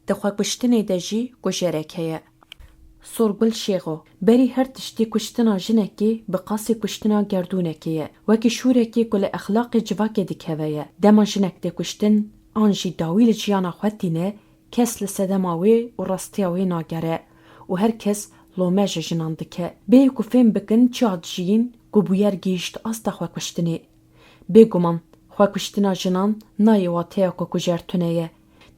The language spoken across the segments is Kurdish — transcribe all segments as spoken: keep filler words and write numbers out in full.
Di xwekuştinê de jî kujerek heye. Sorgul Şêxo, berî her tiştî kuştina jinekê bi qasî kuştina gerdûnekê ye. Wekî şûrekê ku li exlaqê civakê dikeve ye. Dema jinek tê kuştin, an jî dawî li jiyana xwe tîne, kes li sedema wê û rastiya wê nagere û her kes lome ji jinan dike. Bêyî ku fêm bikin çi hat jiyîn ku bûyer gihîşt asta xwekuştinê. Bêguman, xwekuştina jinan nayê wateya ku kujer tune ye.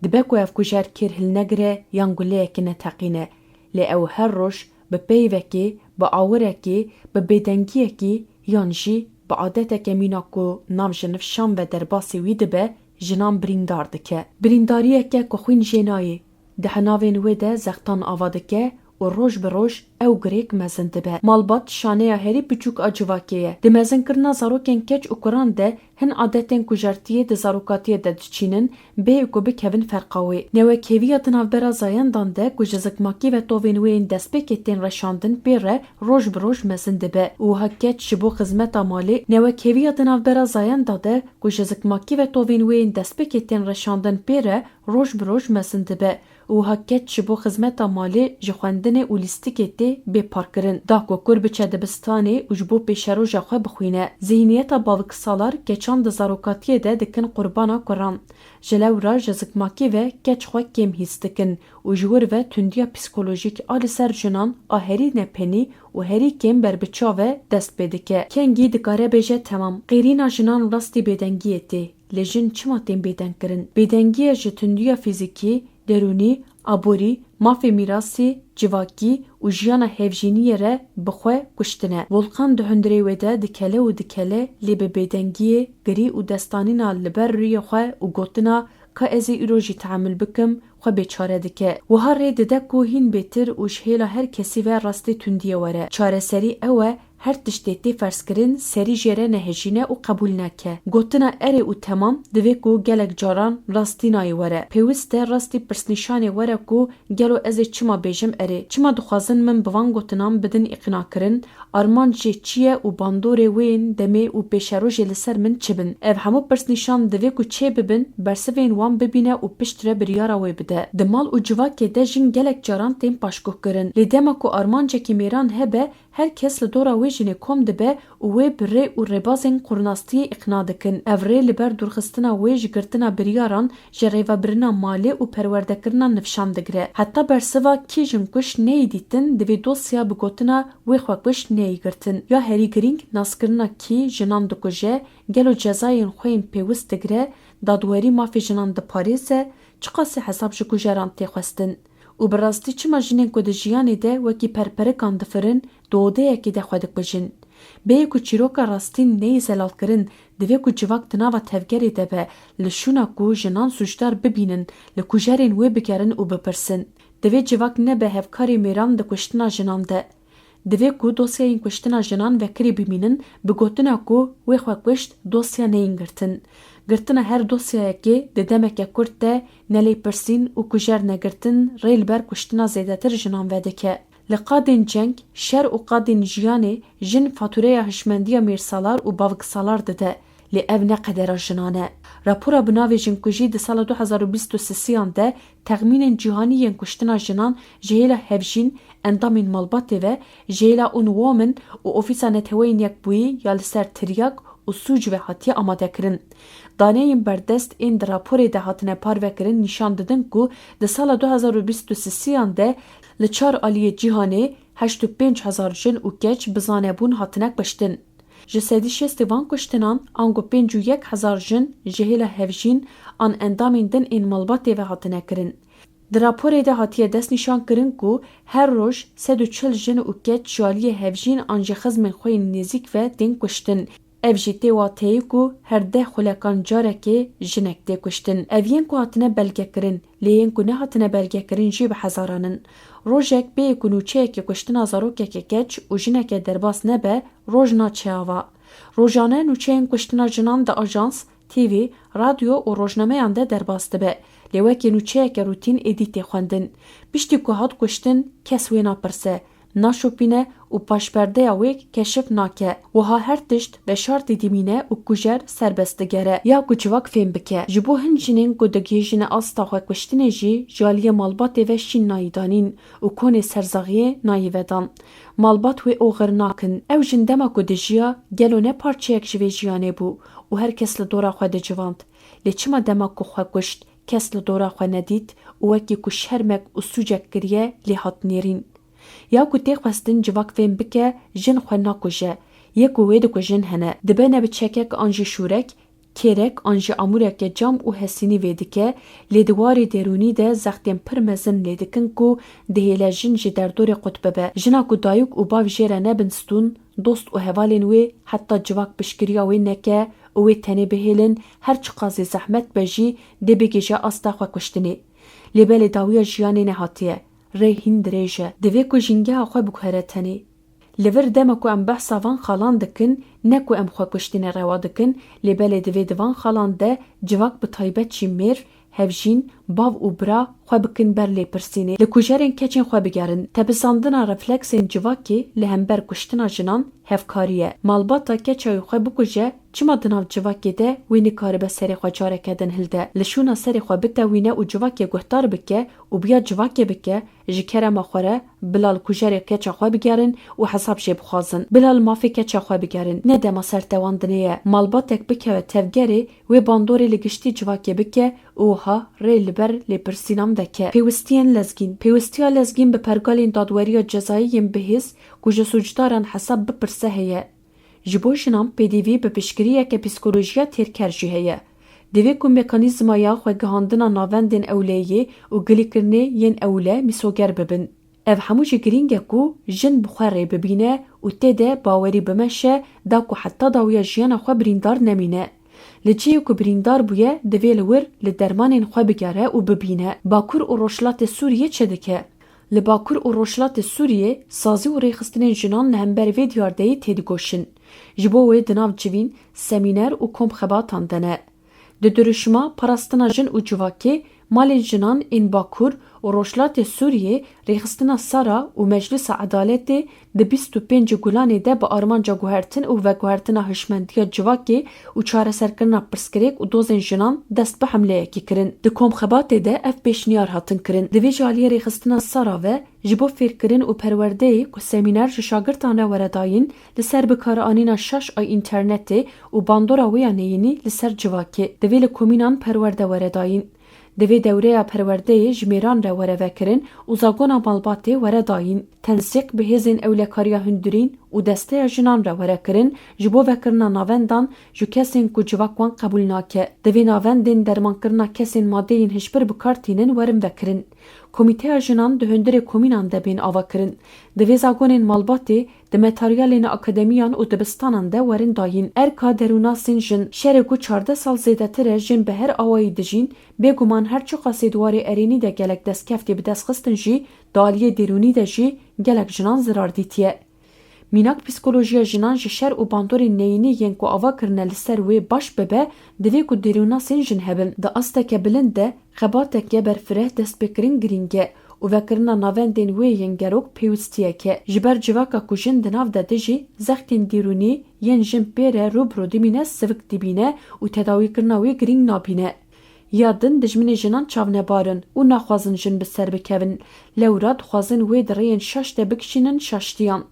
Dibe ku ev kujer kêr hilnegire yan guleyekî neteqîne. Lê ew her roj bi peyvekê, bi awirekê, bi bêdengiyekî yan jî bi adeteke mîna ku nav ji nifşan ve derbasî wî dibe, jinan birîndar dike. Birîndariyeke ku xwîn jê nayê. Di hinavên wê de zextan ava dike û roj bi roj ew girêk mezin dibe. Malbat şaneya herî biçûk a civakê ye. Di mezinkirina zarokên keç û kuran de hin adetên kujertiyê di zarokatiyê de diçînin, bê ku bikevin ferqa wê. Newekheviya di navbera zayendan de ku ji zikmakî ve tovên wê yên destpêkê tên reşandin pê re roj bi roj mezin dibe û wiha keç ji bo xizmeta malê. Newekheviya di navbera zayenda de ku ji zikmakî ve tovên wê yên destpêkê tên reşandin pê re roj bi roj mezin dibe û wiha keç ji bo xizmeta malê ji xwendinê û lîstikê tê bêparkirin. Da ku kur biçe dibistanê û ji bo pêşeroja xwe bixwîne. Zihniyeta baviksalar keçan di zarokatiyê de dikin qurbana kuran. Ji lewra ji zikmakî ve keç xwe kêm hîs dikin û ji wir ve tundiya psîkolojîk a li ser jinan a herî nepenî û herî kêm berbiçav e dest pê dike. Kengî dikare bêje temam. Qêrîna jinan rastî bêdengiyê tê. Lê jin çima tên bêdengkirin? Bêdengiye ji tundiya fîzîkî, derûnî, aborî, mafê mîrasî, civakî û jiyana hevjîniyê re bi xwe kuştin e. Volkan di hundirê wê de dikele û dikele, lê bi bêdengiyê, girî û destanîna li ber rûyê xwe û gotina ka ez ê îro jî tehamil bikim, xwe bêçare dike. Wiha rê dide ku hîn bêtir û ji hêla her kesî ve rastî tundiyê were. Çareserî ew e, her tiştê tê ferzkirin serî jê re nehejîne û qebûl neke. Gotina erê û temam divê ku gelek caran rastî nayê were. Pêwist e rastî pirsnîşanê were ku gelo ez ê çima bêjim erê? Çima dixwazin min bi van gotinan bidin îqnakirin? Armanc jê çi ye û bandorê wê yên demê û pêşerojê li ser min çi bin? Ev hemû pirsnîşan divê ku çê bibin, bersivên wan bibîne û piştre biryara wê bide. Di mal û civakê de jin gelek caran tên paşguhkirin. Lê dema ku armancekî mêran hebe, her kes li dora wê jinê kom dibe û wê bi rê û rêbazên qurnastiyê îqna dikin. Ev rê li ber dûrxistina wê ji girtina biryaran, ji rêvebirina malê û perwerdekirina nifşan digire. Heta bersiva kî jinkuş neyê dîtin, divê dosya bi gotina wê xwekuş neyê girtin. Ya herî girîng, naskirina kî jinan dikuje, gelo cezayên xwe yên pêwist digire, dadwerî mafê jinan diparêze, çiqasî hesab ji kujeran tê xwestin? Û bi rastî çima jinên ku di jiyanê de wekî perperikan difirin, di odeyekê de xwe dikujin? Bêyî ku çîroka rastîn neyê zelalkirin, divê ku civak di nava tevgerê de be, li şûna ku jinan sûcdar bibînin, li kujerên wê bigerin û bipirsin. Divê civak nebe hevkarê mêran di kuştina jinan de. Divê ku dosyayên kuştina jinan vekirî bimînin, bi gotina ku wê xwe kuşt, dosya neyên girtin. Girtina her dosyayekê di demeke kurt de ne lêpirsîn û kujer negirtin rê li ber kuştina zêdetir jinan vedike. Li qadên ceng, şer û qadên jiyanê jin fatûreya hişmendiya mêrsalar û baviksalar dide. Lê ev ne qedera jinan e. Rapora bi navê Jinkujî di sala du hezar û bîst û sisiyan de texmînên cîhanî yên kuştina jinan ji hêla hevjîn, endamên malbatê ve, ji hêla Unwomen û Ofîsa Neteweyên Yekbûyî ya li ser tiryak û sûc ve hatiye amadekirin. Daneyên berdest ên di raporê de hatine parvekirin nîşan didin ku di sala du hezar û bîst û sisiyan de li çar aliyê cîhanê heşt û pênc hezar jin û keç bi zanebûn hatine kuştin. Ji sedî şêstê van kuştinan ango pênc û yek hezar jin ji hêla hevjîn an endamên din ên malbatê ve hatine kirin. Di raporê de hatiye destnîşankirin ku her roj sed û çil jin û keç ji aliyê hevjîn an ji xizmên xwe yên nêzîk ve tên kuştin. Ev jî tê wateyê ku her deh xulekan carekê jinek tê kuştin. Ev yên ku hatine belgekirin, lê yên ku nehatine belgekirin jî bi hezaran in. Rojek bêyî ku nûçeyeke kuştina zarokeke keç û jineke derbas nebe, roj naçe ava. Rojane nûçeyên kuştina jinan di ajans, T V, radyo û rojnameyan de derbas dibe. Lê wekî nûçeyeke rûtîn êdî tê xwendin. Piştî ku hat kuştin, kes wê napirse, naşopîne û paşperdeya wê keşif nake. Wiha her tişt veşartî dimîne û kujer serbest digere ya ku civak fêm bike. Ji bo hin jinên ku digihîjine asta xwekuştinê jî ji aliyê malbatê ve şîn nayî danîn û konê serzaxiyê nayî vedan. Malbat wê oxir nakin. Ew jin dema ku dijiya, gelo ne parçeyek ji vê jiyanê bû û her kes li dora xwe dicivand. Lê çima dema ku xwe kuşt, kes li dora xwe nedît û wekî ku şermek û sûcek kiriye lê hat nêrîn? Ya ku tê xwestin civak fêm bike, jin xwe nakuje. Yê ku wê dikujin hene. Dibe ne bi çekek an jî şûrek, kêrek an jî amûreke cam û hesînî vê dike, lê di warê derûnî de zextên pir mezin lê dikin ku dihêle jin ji derdorê qut bibe. Jina ku dayik û bav jê re nebin stûn, dost û hevalên wê heta civak piştgiriya wê neke û wê tenê bihêlin, her çiqasî zehmet be jî dê bigihîje asta xwekuştinê. Lê belê dawiya jiyanê nehatiye. Rê hîn dirêj e. Divê ku jîngeha xwe biguhere tenê. Li vir dema ku em behsa van xalan dikin, ne ku em xwekuştinê rewa dikin, lê belê divê di van xalan de civak, bi taybet jî mêr, hevjîn, bav û bira xwe bikin ber lêpirsînê. Li kujerên keçên xwe bigerin. Tepisandina refleksên civakê li hember kuştina jinan hevkarî ye. Malbata keça wî xwe bikuje, çima di nav civakê de wê nikaribe serê xwe careke din hilde? Li şûna serê xwe bitewîne û civakê guhdar bike û biya civakê bike, ji kerema xwe re bila li kujerê keça xwe bigerin û hesab jê bixwazin. Bila li mafê keça xwe bigerin. Ne dema sertewandinê ye. Malbatek bikeve tevgerê, wê bandorê li giştî civakê bike û wiha rê li ber lêpirsînan veke. Pêwistiyên lezgîn. Pêwistiya lezgîn bi pergalên dadweriya cezayî yên bihêz ku ji sûcdaran hesab bipirse heye. Ji bo jinan pêdivî bi piştgiriyeke psîkolojiya têrker jî heye. Divê ku mekanîzmaya xwegihandina navendên ewleyê û gilîkirinê yên ewle mîsoger bibin. Ev hemû jî girîng e ku jin bi xwe rê bibîne û tê de bawerî bimeşe, da ku heta dawiya jiyana xwe birîndar nemîne. Li cihê ku birîndar bûye, divê li wir li dermanên xwe bigere û bibîne. Bakur û Rojhilatê Sûriyê çi dike? Li Bakur û Rojhilatê Sûriyê sazî û rêxistinên jinan li hember vê diyardeyî têdigoşin. Ji bo wê di nav civîn, semîner û komxebatan de ne. Di dirûşima parastina jin û civakê, malên jinan ên Bakur û Rojhilatê Sûriyê, rêxistina Sara û Meclisa Edaletê di bîst û pêncî Gulanê de bi armanca guhertin û veguhertina hişmendiya civakê û çareserkirina pirsgirêk û dozên jinan dest bi hemleyekî kirin. Di komxebatê de ev pêşniyar hatin kirin. Divê ji aliyê rêxistina Sara ve ji bo fêrkirin û perwerdeyê ku semîner ji şagirtan re were dayîn, li ser bikaranîna şaş a înternetê û bandora wê ya neyînî li ser civakê, divê li komînan perwerde were dayîn. Divê dewreya perwerdeyê ji mêran re were vekirin û zagona malbatê were dayîn. Tensîq bi hêzên ewlekariya hundirîn û desteya jinan re were kirin, ji bo vekirina navendan ji kesên ku civak wan qebûl nake. Divê navendên dermankirina kesên madeyên hişbir bi kar tînin werin vekirin. Komîteya jinan di hundirê komînan de bên avakirin. Divê zagonên malbatê di materyalên akademiyan û dibistanan de werin dayîn. Erka derûnasên jin. Şerê ku çardeh sal zêdetir e jin bi her awayî dijîn, bêguman her çiqasî di warê erênî de gelek destkeftî bi dest xistin jî, di aliyê derûnî de jî gelek jinan zirar dîtiye. Mînak psîkolojiya jinan ji şer û bandorên neyînî yên ku ava kirine li ser wê baş bibe, divê ku derûnasên jin hebin. Di asteke bilind de xebateke berfireh destpêkirin girîng e û vekirina navendên wê yên gerok pêwistiyek e. Ji ber civaka ku jin di nav de dijî, zextên derûnî yên jin pê re rû bi rû dimîne sivik dibîne û tedawîkirina wê girîng nabîne. Ya din dijminê jinan çavnebar in û naxwazin jin bi ser bikevin. Lewra dixwazin wê di rêyên şaş de bikişînin şaştiyan.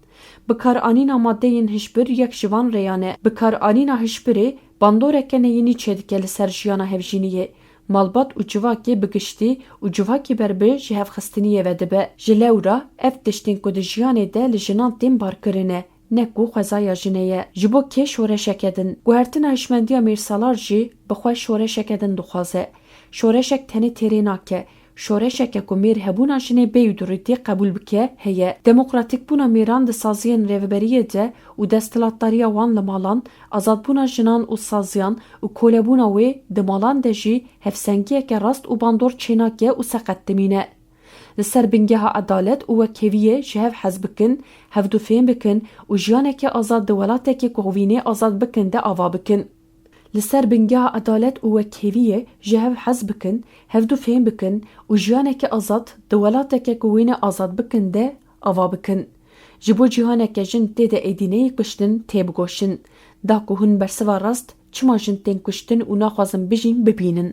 Bikaranîna madeyên hişbir yek ji van rêyan e. Bikaranîna hişbirê bandoreke neyînî çêdike li ser jiyana hevjîniyê. Malbat û civakê bi giştî û civakî berbi ji hevxistiniyê ve dibe. Ji lewra ev tiştên ku di jiyanê de li jinan tên barkirin e, ne ku xwezaya jinê ye. Ji bo kê şoreşeke din? Guhertina hişmendiya mêrsalar jî bi xwe şoreşeke din dixwaze. Şoreşek tenê têrê nake. Şoreşeke ku mêr hebûna jinê bêyî durîtî qebûl bike, heye. Demokratîkbûna mêran di saziyên rêveberiyê de û desthilatdariya wan li malan, azadbûna jinan û saziyan û kolebûna wê di malan de jî hevsengiyeke rast û bandor çênake û seqet dimîne. Li ser bingeha edalet û wekheviyê ji hev hez bikin, hevdû fêm bikin û jiyaneke azad di welatekê ku wînê azad bikin de ava bikin. Li ser bingeha edalet û wekheviyê ji hev hez bikin, hevdû fêm bikin û jiyaneke azad di welateke ku wînê azad bikin de ava bikin. Ji bo cîhaneke jin tê de êdî neyê kuştin tê bigoşin. Da ku hûn bersiva rast çima jin tên kuştin û naxwazin bijîn bibînin.